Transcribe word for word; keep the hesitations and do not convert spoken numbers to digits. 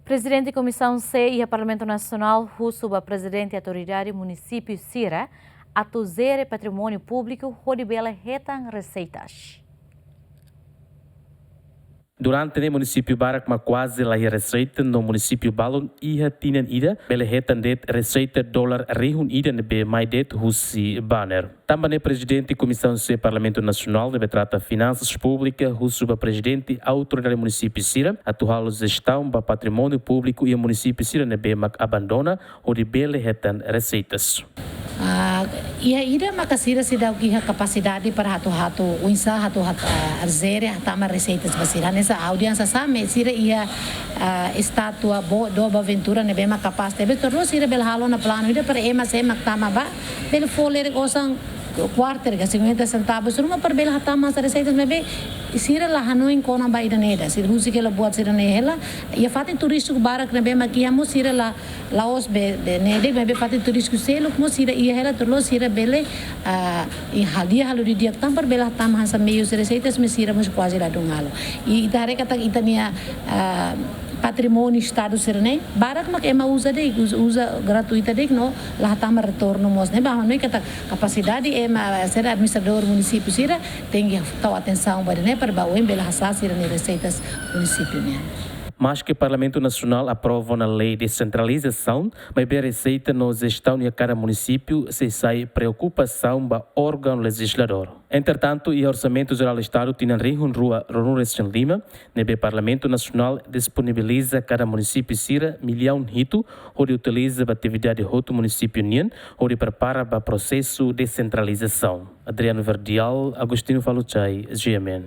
Prezidente Komisaun C iha Parlamentu Nasionál husu ba prezidente autoridade munisípiu sira atu jere patrimóniu públiku hodi bele hetan reseitas. Durante ne'e munisípiu barak mak kuaze la iha reseita, no munisípiu balun iha tinan ida bele hetan de'it reseita dolar rihun ida ne'ebé mai de'it husi baner. Tanba ne'e prezidente Komisaun C Parlamentu Nasionál ne'ebé trata finansas públikas husu ba prezidente autoridade munisípiu sira atu halo jestaun ba patrimóniu públiku iha munisípiu sira ne'ebé mak abandona hodi bele hetan reseitas. Ah, iha ida maka sira seidauk iha kapasidade para atu, atu oinsá atu, atu, ah, jere hatama reseitas ba sira. Hanesan ha'u dehan sasán, sira iha, ah, estátua boot dook ba Ventura ne'ebé mak kapás tebes, terus sira bele halo ona planu ida para ema sé mak tama ba bele fó lerik osan kuarter ka cinquenta centavos ruma para bele hatama hanesan reseitas, maibé sira la hanoin kona-ba ida-ne'e ida, sira husik hela buat sira-ne'e hela. Iha fatin turístiku barak ne'ebé mak iha mós sira la, la'ós be, be ne'e de'it, maibé fatin turístiku seluk mós sira iha hela, terus sira bele, ah, i halo di'ak, halo didi'ak tan para bele hatama hanesan meius sira reseitas, maibé sira mós kuaze ladún halo. I ita haree katak ita-nia, ah, patrimóniu Estadu sira-ne'e barak mak ema uza de'it, uza, uza gratuita de'it, no la hatama retornu mós ne'e. Ba hanoin katak kapasidade ema sira administradór munisípiu sira tenke tau atensaun ba ida-ne'e para ba oin bele hasa'e sira-nia reseitas munisípiu nian. Maske Parlamentu Nasionál aprova ona lei desentralizasaun, maibé reseita no jestaun iha kada munisípiu sei sai preokupasaun ba órgaun lejizladór. Entretantu, iha Orsamentu Jerál Estadu tinan rihun rua ruanulu resin lima, ne'ebé Parlamentu Nasionál disponibiliza kada munisípiu sira millaun hitu hodi utiliza ba atividade hotu munisípiu nian hodi prepara ba prosesu desentralizasaun. Adriano Verdial, Agostinho Faluchai, G M N.